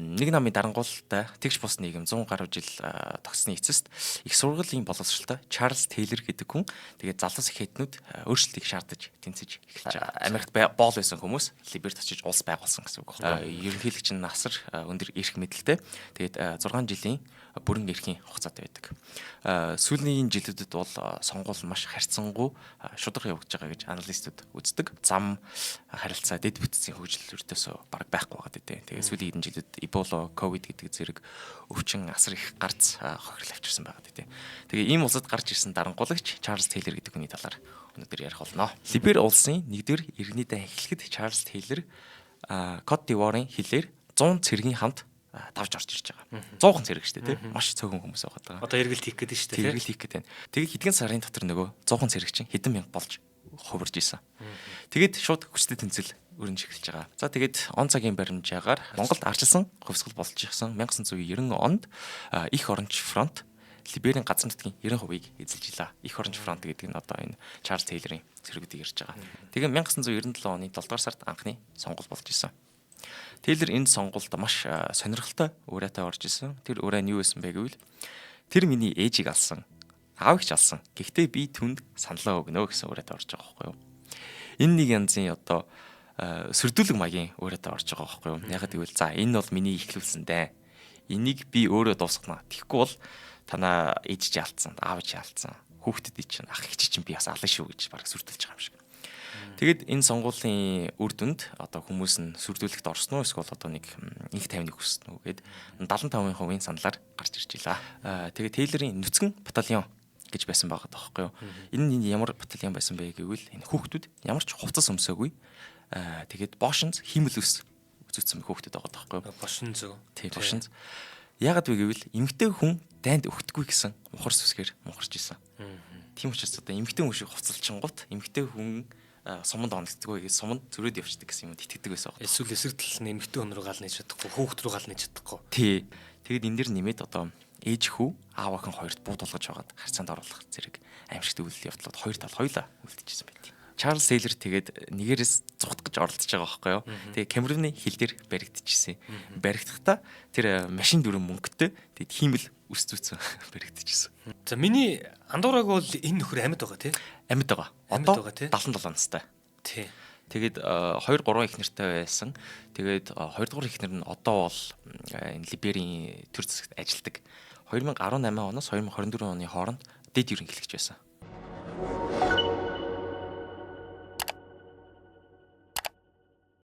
Нэг намын дарангуйлалтай тэгш бус нийгэм 100 гаруй жил тогтсны эцэст их сургуулийн боловсралтай Чарльз Тейлор гэдэг хүн тэгээд залуус их хэднүүд өөрчлөлтийг шаардаж тэнцэж эхэлж байгаа. Америкт боол байсан хүмүүс Либерт очиж улс байгуулсан гэсэн үг байна. Ерөнхийлөгч нь асар өндөр эрх мэдэлтэй. Тэгээд 6 жилийн бүрэн эрхийн хугацаатай байдаг. Сүүлийн жилүүдэд бол сонгуул маш харьцангуй шударга явагдаж байгаа гэж аналистууд үздэг. Зам харилцаа дэд бүтцийн хөгжил өртөөсөө бараг байхгүй байгаа дээ. Тэгээд сүүлийн хэдэн жилүүд Эбола, ковид гэдэг зэрэг өвчин асар их гарц хохирол авчирсан байгаа дээ. Тэгээ ийм улсад гарч ирсэн дарангуулагч Чарльз Тейлор гэдэг хүний талаар өнөөдөр ярих болно. Либер улсын нэгдүгээр иргэний дан эхлэхэд Чарльз Тейлор Кот д'Ивуарын хилээр 100 цэргийн хамт давж орж ирж байгаа. 100 цэрэг шүү дээ, тийм. Маш цөөхөн хүмүүс байгаа. Одоо эргэлт хийх гэдэг шүү дээ, тийм. Эргэлт хийх гэдэг. Тэгээд хэдхэн сарын дотор нөгөө 100 цэрэг чинь хэдэн мянга болж хувирж исэн. Тэгээд шууд хүчтэй тэмцэл өрнөж эхэлж байгаа. За, тэгээд он цагийн баримжаагаар Монголд арчилсан хувьсгал болж ирсэн 1990 онд Эх оронч фронт Либерийн газар нутгийн 90%-ийг эзэлж илаа. Эх оронч фронт гэдэг нь одоо энэ Чарльз Тейлорын цэргүүдийг ярьж байгаа. Тэгээ 1997 оны 7 дугаар сард анхны сонгуул болж исэн. Тейлор энэ сонгуульд маш сонирхолтой уриатай орж исэн. Тэр уриа нь юу байсан бэ гэвэл тэр миний ээжийг алсан, аавыг ч алсан. Гэхдээ би түнд саналаа өгнө гэсэн уриатай орж байгаа байхгүй юу? Энэ нэг янзын одоо сөрдүүлэг маягийн уриатай орж байгаа байхгүй юу? Яг гэвэл за, энэ бол миний эхлүүлсэн дээ. Энийг би өөрөө дуусгана. Тэгэхгүй бол танаа ээж чи алдсан, аав чи алдсан, хүүхдэд чинь, ах эгч чинь би бас ална шүү гэж бараг сөрдүүлж байгаа юм шиг. Тэгээд энэ сонгуулийн үр дүнд одоо хүмүүс нь сүрдүүлэхт орсон уу, эсвэл одоо нэг инх тайвныг хүссэн үү гээд 75% саналаар гарч ирж илаа. Тэгээд Тейлорын нүцгэн батальон гэж байсан байгаа даахгүй юу. Энэ нь ямар батальон байсан бэ гэвэл энэ хүүхдүүд ямар ч хувцас өмсөөгүй. Тэгээд бошинз хиймэл үс үзүүлсэн хүүхдүүд байгаа даахгүй юу. Бошинз. Тий, бошинз. Яагаад вэ гэвэл эмэгтэй хүн дайнд өгдөггүй гэсэн мухар сүсгээр мухарч исэн. Тийм учраас одоо эмэгтэй хүн шиг хувцалчингууд эмэгтэй хүн суманд оногддгоо гэж, суманд зүрээд явчихдаг гэсэн юмд итгэдэг байсан байна. Эсвэл эсрэг тал нь эмэгтэй хүн рүү гал нээж чадахгүй, хүүхд рүү гал нээж чадахгүй. Тий. Тэгэд энэ дэр нэмээд одоо ээж хүү, аав охин хоёрт буу тулгаж байгаад харьцаанд оруулах зэрэг аимшигт үйлдэл явдлууд хоёр тал хоёулаа үлдчихсэн байт. Чарльз Тейлор тэгээд нэгээрээс зугтах гэж оролдож байгаа байхгүй юу. Тэгээд Камеруны хил дээр баригдчихсэн. Баригдахдаа тэр машин дүрэн мөнгөтэй, тэгээд хиймэл үс зүүцэн баригдчихсэн. За, миний андуураг бол энэ нөхөр амьд байгаа, тий? Амьд байгаа. Одоо 77 настай. Тэгээд 2 3 их нэртэй байсан. Тэгээд 2 дугаар их нэр нь одоо бол энэ Либерийн төр засагт ажилладаг. 2018 оноос 2024 оны хооронд дэд ерөнхийлөгч байсан.